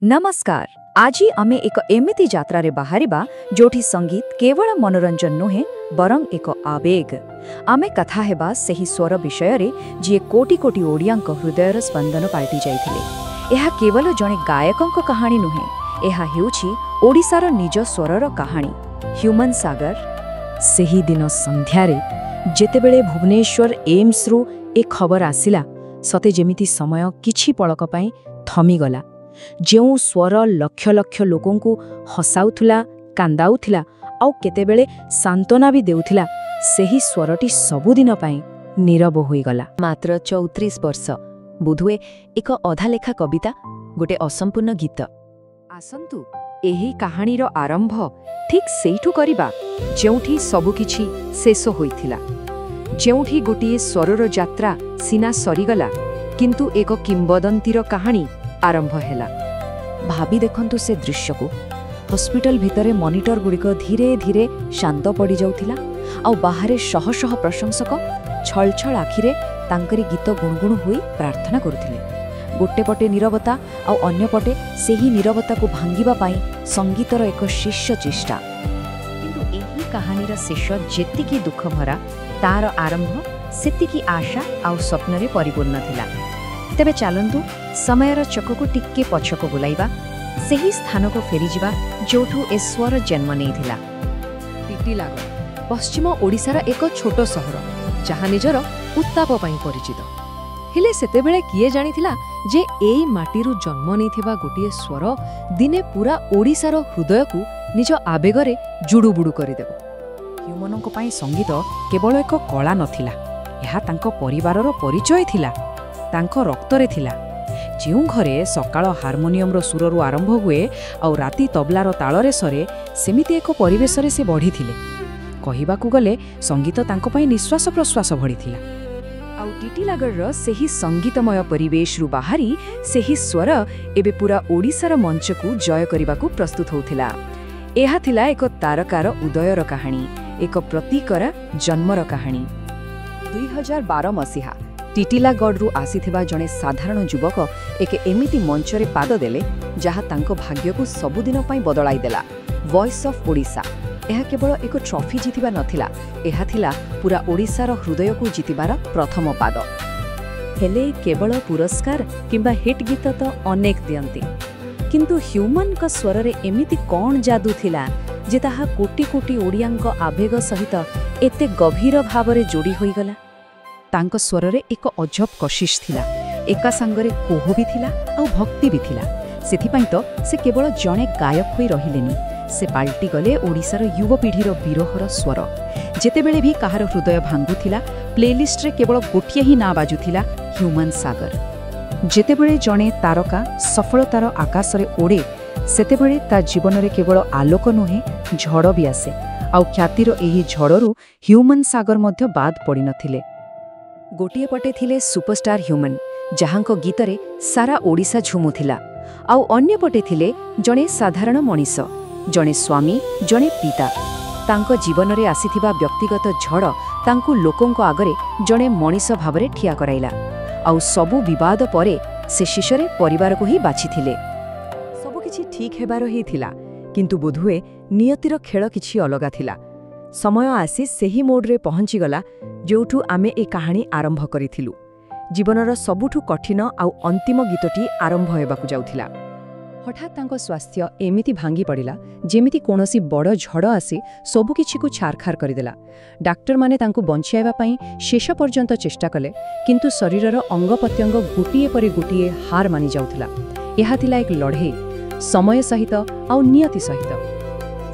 ନମସ୍କାର। ଆଜି ଆମେ ଏକ ଏମିତି ଯାତ୍ରାରେ ବାହାରିବା, ଯୋଉଠି ସଙ୍ଗୀତ କେବଳ ମନୋରଞ୍ଜନ ନୁହେଁ, ବରଂ ଏକ ଆବେଗ। ଆମେ କଥା ହେବା ସେହି ସ୍ୱର ବିଷୟରେ, ଯିଏ କୋଟି କୋଟି ଓଡ଼ିଆଙ୍କ ହୃଦୟର ସ୍ପନ୍ଦନ ପାଲଟି ଯାଇଥିଲେ। ଏହା କେବଳ ଜଣେ ଗାୟକଙ୍କ କାହାଣୀ ନୁହେଁ, ଏହା ହେଉଛି ଓଡ଼ିଶାର ନିଜ ସ୍ୱରର କାହାଣୀ, ହ୍ୟୁମାନ ସାଗର। ସେହି ଦିନ ସନ୍ଧ୍ୟାରେ ଯେତେବେଳେ ଭୁବନେଶ୍ୱର ଏମ୍ସରୁ ଏ ଖବର ଆସିଲା, ସତେ ଯେମିତି ସମୟ କିଛି ପଳକ ପାଇଁ ଥମିଗଲା। ଯେଉଁ ସ୍ୱର ଲକ୍ଷ ଲକ୍ଷ ଲୋକଙ୍କୁ ହସାଉଥିଲା, କାନ୍ଦାଉଥିଲା ଆଉ କେତେବେଳେ ସାନ୍ତ୍ୱନା ବି ଦେଉଥିଲା, ସେହି ସ୍ୱରଟି ସବୁଦିନ ପାଇଁ ନୀରବ ହୋଇଗଲା। ମାତ୍ର 34 ବର୍ଷ, ବୋଧହୁଏ ଏକ ଅଧାଲେଖା କବିତା, ଗୋଟେ ଅସମ୍ପୂର୍ଣ୍ଣ ଗୀତ। ଆସନ୍ତୁ, ଏହି କାହାଣୀର ଆରମ୍ଭ ଠିକ୍ ସେଇଠୁ କରିବା, ଯେଉଁଠି ସବୁକିଛି ଶେଷ ହୋଇଥିଲା, ଯେଉଁଠି ଗୋଟିଏ ସ୍ୱରର ଯାତ୍ରା ସିନା ସରିଗଲା, କିନ୍ତୁ ଏକ କିମ୍ବଦନ୍ତୀର କାହାଣୀ ଆରମ୍ଭ ହେଲା। ଭାବି ଦେଖନ୍ତୁ ସେ ଦୃଶ୍ୟକୁ। ହସ୍ପିଟାଲ ଭିତରେ ମନିଟରଗୁଡ଼ିକ ଧୀରେ ଧୀରେ ଶାନ୍ତ ପଡ଼ିଯାଉଥିଲା ଆଉ ବାହାରେ ଶହ ଶହ ପ୍ରଶଂସକ ଛଳଛଳ ଆଖିରେ ତାଙ୍କରି ଗୀତ ଗୁଣୁଗୁଣୁ ହୋଇ ପ୍ରାର୍ଥନା କରୁଥିଲେ। ଗୋଟେ ପଟେ ନୀରବତା ଆଉ ଅନ୍ୟପଟେ ସେହି ନୀରବତାକୁ ଭାଙ୍ଗିବା ପାଇଁ ସଙ୍ଗୀତର ଏକ ଶେଷ ଚେଷ୍ଟା। କିନ୍ତୁ ଏହି କାହାଣୀର ଶେଷ ଯେତିକି ଦୁଃଖଭରା, ତାର ଆରମ୍ଭ ସେତିକି ଆଶା ଆଉ ସ୍ୱପ୍ନରେ ପରିପୂର୍ଣ୍ଣ ଥିଲା। ତେବେ ଚାଲନ୍ତୁ, ସମୟର ଚକକୁ ଟିକେ ପଛକୁ ବୁଲାଇବା, ସେହି ସ୍ଥାନକୁ ଫେରିଯିବା, ଯୋଉଠୁ ଏ ସ୍ୱର ଜନ୍ମ ନେଇଥିଲା। ଟିଟିଲାଗଡ଼, ପଶ୍ଚିମ ଓଡ଼ିଶାର ଏକ ଛୋଟ ସହର, ଯାହା ନିଜର ଉତ୍ତାପ ପାଇଁ ପରିଚିତ। ହେଲେ ସେତେବେଳେ କିଏ ଜାଣିଥିଲା ଯେ ଏଇ ମାଟିରୁ ଜନ୍ମ ନେଇଥିବା ଗୋଟିଏ ସ୍ୱର ଦିନେ ପୁରା ଓଡ଼ିଶାର ହୃଦୟକୁ ନିଜ ଆବେଗରେ ଜୁଡୁବୁଡୁ କରିଦେବ? ହ୍ୟୁମାନଙ୍କ ପାଇଁ ସଙ୍ଗୀତ କେବଳ ଏକ କଳା ନଥିଲା, ଏହା ତାଙ୍କ ପରିବାରର ପରିଚୟ ଥିଲା, ତାଙ୍କ ରକ୍ତରେ ଥିଲା। ଯେଉଁ ଘରେ ସକାଳ ହାରମୋନିୟମର ସୁରରୁ ଆରମ୍ଭ ହୁଏ ଆଉ ରାତି ତବଲାର ତାଳରେ ସରେ, ସେମିତି ଏକ ପରିବେଶରେ ସେ ବଢ଼ିଥିଲେ। କହିବାକୁ ଗଲେ ସଙ୍ଗୀତ ତାଙ୍କ ପାଇଁ ନିଶ୍ୱାସ ପ୍ରଶ୍ୱାସ ଭଳି ଥିଲା। ଆଉ ଟିଟିଲାଗଡ଼ର ସେହି ସଙ୍ଗୀତମୟ ପରିବେଶରୁ ବାହାରି ସେହି ସ୍ୱର ଏବେ ପୁରା ଓଡ଼ିଶାର ମଞ୍ଚକୁ ଜୟ କରିବାକୁ ପ୍ରସ୍ତୁତ ହେଉଥିଲା। ଏହା ଥିଲା ଏକ ତାରକାର ଉଦୟର କାହାଣୀ, ଏକ ପ୍ରତୀକର ଜନ୍ମର କାହାଣୀ। 2012 ମସିହା। ଟିଟିଲାଗଡ଼ରୁ ଆସିଥିବା ଜଣେ ସାଧାରଣ ଯୁବକ ଏକ ଏମିତି ମଞ୍ଚରେ ପାଦ ଦେଲେ, ଯାହା ତାଙ୍କ ଭାଗ୍ୟକୁ ସବୁଦିନ ପାଇଁ ବଦଳାଇ ଦେଲା, ଭଏସ୍ ଅଫ୍ ଓଡ଼ିଶା। ଏହା କେବଳ ଏକ ଟ୍ରଫି ଜିତିବା ନଥିଲା, ଏହା ଥିଲା ପୁରା ଓଡ଼ିଶାର ହୃଦୟକୁ ଜିତିବାର ପ୍ରଥମ ପାଦ। ହେଲେ କେବଳ ପୁରସ୍କାର କିମ୍ବା ହିଟ୍ ଗୀତ ତ ଅନେକ ଦିଅନ୍ତି, କିନ୍ତୁ ହ୍ୟୁମାନଙ୍କ ସ୍ୱରରେ ଏମିତି କ'ଣ ଯାଦୁ ଥିଲା ଯେ ତାହା କୋଟି କୋଟି ଓଡ଼ିଆଙ୍କ ଆବେଗ ସହିତ ଏତେ ଗଭୀର ଭାବରେ ଯୋଡ଼ି ହୋଇଗଲା? ତାଙ୍କ ସ୍ୱରରେ ଏକ ଅଜବ କଶିଶ ଥିଲା। ଏକା ସାଙ୍ଗରେ କୋହ ବି ଥିଲା ଆଉ ଭକ୍ତି ବି ଥିଲା। ସେଥିପାଇଁ ତ ସେ କେବଳ ଜଣେ ଗାୟକ ହୋଇ ରହିଲେନି, ସେ ପାଲଟିଗଲେ ଓଡ଼ିଶାର ଯୁବପିଢ଼ିର ବିରହର ସ୍ୱର। ଯେତେବେଳେ ବି କାହାର ହୃଦୟ ଭାଙ୍ଗୁଥିଲା, ପ୍ଲେଲିଷ୍ଟରେ କେବଳ ଗୋଟିଏ ହିଁ ନାଁ ବାଜୁଥିଲା, ହ୍ୟୁମାନ ସାଗର। ଯେତେବେଳେ ଜଣେ ତାରକା ସଫଳତାର ଆକାଶରେ ଉଡ଼େ, ସେତେବେଳେ ତା ଜୀବନରେ କେବଳ ଆଲୋକ ନୁହେଁ, ଝଡ଼ ବି ଆସେ। ଆଉ ଖ୍ୟାତିର ଏହି ଝଡ଼ରୁ ହ୍ୟୁମାନ ସାଗର ମଧ୍ୟ ବାଦ ପଡ଼ିନଥିଲେ। ଗୋଟିଏ ପଟେ ଥିଲେ ସୁପରଷ୍ଟାର ହ୍ୟୁମାନ, ଯାହାଙ୍କ ଗୀତରେ ସାରା ଓଡ଼ିଶା ଝୁମୁଥିଲା, ଆଉ ଅନ୍ୟପଟେ ଥିଲେ ଜଣେ ସାଧାରଣ ମଣିଷ, ଜଣେ ସ୍ୱାମୀ, ଜଣେ ପିତା। ତାଙ୍କ ଜୀବନରେ ଆସିଥିବା ବ୍ୟକ୍ତିଗତ ଝଡ଼ ତାଙ୍କୁ ଲୋକଙ୍କ ଆଗରେ ଜଣେ ମଣିଷ ଭାବରେ ଠିଆ କରାଇଲା। ଆଉ ସବୁ ବିବାଦ ପରେ ସେ ଶେଷରେ ପରିବାରକୁ ହିଁ ବାଛିଥିଲେ। ସବୁକିଛି ଠିକ୍ ହେବାର ହିଁ ଥିଲା, କିନ୍ତୁ ବୋଧହୁଏ ନିୟତିର ଖେଳ କିଛି ଅଲଗା ଥିଲା। ସମୟ ଆସି ସେହି ମୋଡ଼ରେ ପହଞ୍ଚିଗଲା, ଯେଉଁଠୁ ଆମେ ଏ କାହାଣୀ ଆରମ୍ଭ କରିଥିଲୁ। ଜୀବନର ସବୁଠୁ କଠିନ ଆଉ ଅନ୍ତିମ ଗୀତଟି ଆରମ୍ଭ ହେବାକୁ ଯାଉଥିଲା। ହଠାତ୍ ତାଙ୍କ ସ୍ୱାସ୍ଥ୍ୟ ଏମିତି ଭାଙ୍ଗି ପଡ଼ିଲା, ଯେମିତି କୌଣସି ବଡ଼ ଝଡ଼ ଆସି ସବୁକିଛିକୁ ଛାରଖାର କରିଦେଲା। ଡାକ୍ତରମାନେ ତାଙ୍କୁ ବଞ୍ଚାଇବା ପାଇଁ ଶେଷ ପର୍ଯ୍ୟନ୍ତ ଚେଷ୍ଟା କଲେ, କିନ୍ତୁ ଶରୀରର ଅଙ୍ଗପ୍ରତ୍ୟଙ୍ଗ ଗୋଟିଏ ପରେ ଗୋଟିଏ ହାର ମାନି ଯାଉଥିଲା। ଏହା ଥିଲା ଏକ ଲଢ଼େଇ, ସମୟ ସହିତ ଆଉ ନିୟତି ସହିତ।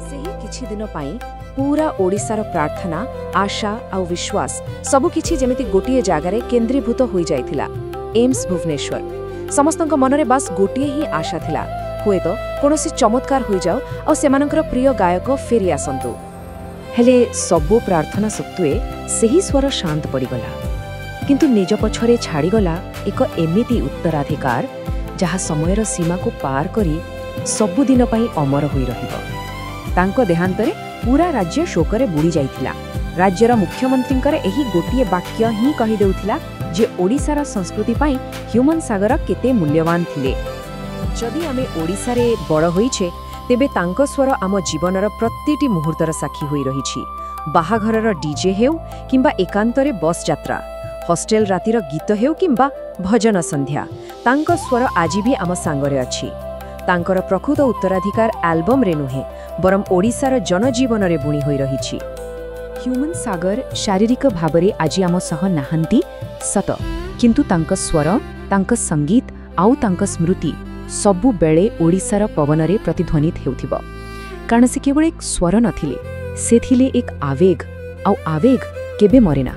ସେହି କିଛି ଦିନ ପାଇଁ ପୁରା ଓଡ଼ିଶାର ପ୍ରାର୍ଥନା, ଆଶା ଆଉ ବିଶ୍ୱାସ ସବୁକିଛି ଯେମିତି ଗୋଟିଏ ଜାଗାରେ କେନ୍ଦ୍ରୀଭୂତ ହୋଇଯାଇଥିଲା, ଏମ୍ସ ଭୁବନେଶ୍ୱର। ସମସ୍ତଙ୍କ ମନରେ ବାସ୍ ଗୋଟିଏ ହିଁ ଆଶା ଥିଲା, ହୁଏତ କୌଣସି ଚମତ୍କାର ହୋଇଯାଉ ଆଉ ସେମାନଙ୍କର ପ୍ରିୟ ଗାୟକ ଫେରି ଆସନ୍ତୁ। ହେଲେ ସବୁ ପ୍ରାର୍ଥନା ସତ୍ତ୍ୱେ ସେହି ସ୍ୱର ଶାନ୍ତ ପଡ଼ିଗଲା, କିନ୍ତୁ ନିଜ ପଛରେ ଛାଡ଼ିଗଲା ଏକ ଏମିତି ଉତ୍ତରାଧିକାର, ଯାହା ସମୟର ସୀମାକୁ ପାର କରି ସବୁଦିନ ପାଇଁ ଅମର ହୋଇ ରହିବ। ତାଙ୍କ ଦେହାନ୍ତରେ ପୁରା ରାଜ୍ୟ ଶୋକରେ ବୁଡ଼ି ଯାଇଥିଲା। ରାଜ୍ୟର ମୁଖ୍ୟମନ୍ତ୍ରୀଙ୍କର ଏହି ଗୋଟିଏ ବାକ୍ୟ ହିଁ କହିଦେଉଥିଲା ଯେ ଓଡ଼ିଶାର ସଂସ୍କୃତି ପାଇଁ ହ୍ୟୁମାନ ସାଗର କେତେ ମୂଲ୍ୟବାନ ଥିଲେ। ଯଦି ଆମେ ଓଡ଼ିଶାରେ ବଡ଼ ହୋଇଛେ, ତେବେ ତାଙ୍କ ସ୍ୱର ଆମ ଜୀବନର ପ୍ରତିଟି ମୁହୂର୍ତ୍ତର ସାକ୍ଷୀ ହୋଇ ରହିଛି। ବାହାଘରର ଡିଜେ ହେଉ କିମ୍ବା ଏକାନ୍ତରେ ବସ୍ ଯାତ୍ରା, ହଷ୍ଟେଲ ରାତିର ଗୀତ ହେଉ କିମ୍ବା ଭଜନ ସନ୍ଧ୍ୟା, ତାଙ୍କ ସ୍ୱର ଆଜି ବି ଆମ ସାଙ୍ଗରେ ଅଛି। ତାଙ୍କର ପ୍ରକୃତ ଉତ୍ତରାଧିକାର ଆଲବମ୍ରେ ନୁହେଁ, ବରଂ ଓଡ଼ିଶାର ଜନଜୀବନରେ ବୁଣି ହୋଇ ରହିଛି। ହ୍ୟୁମାନ ସାଗର ଶାରୀରିକ ଭାବରେ ଆଜି ଆମ ସହ ନାହାନ୍ତି ସତ, କିନ୍ତୁ ତାଙ୍କ ସ୍ୱର, ତାଙ୍କ ସଙ୍ଗୀତ ଆଉ ତାଙ୍କ ସ୍ମୃତି ସବୁବେଳେ ଓଡ଼ିଶାର ପବନରେ ପ୍ରତିଧ୍ୱନିତ ହେଉଥିବ, କାରଣ ସେ କେବଳ ଏକ ସ୍ୱର ନଥିଲେ, ସେ ଥିଲେ ଏକ ଆବେଗ, ଆଉ ଆବେଗ କେବେ ମରେନା।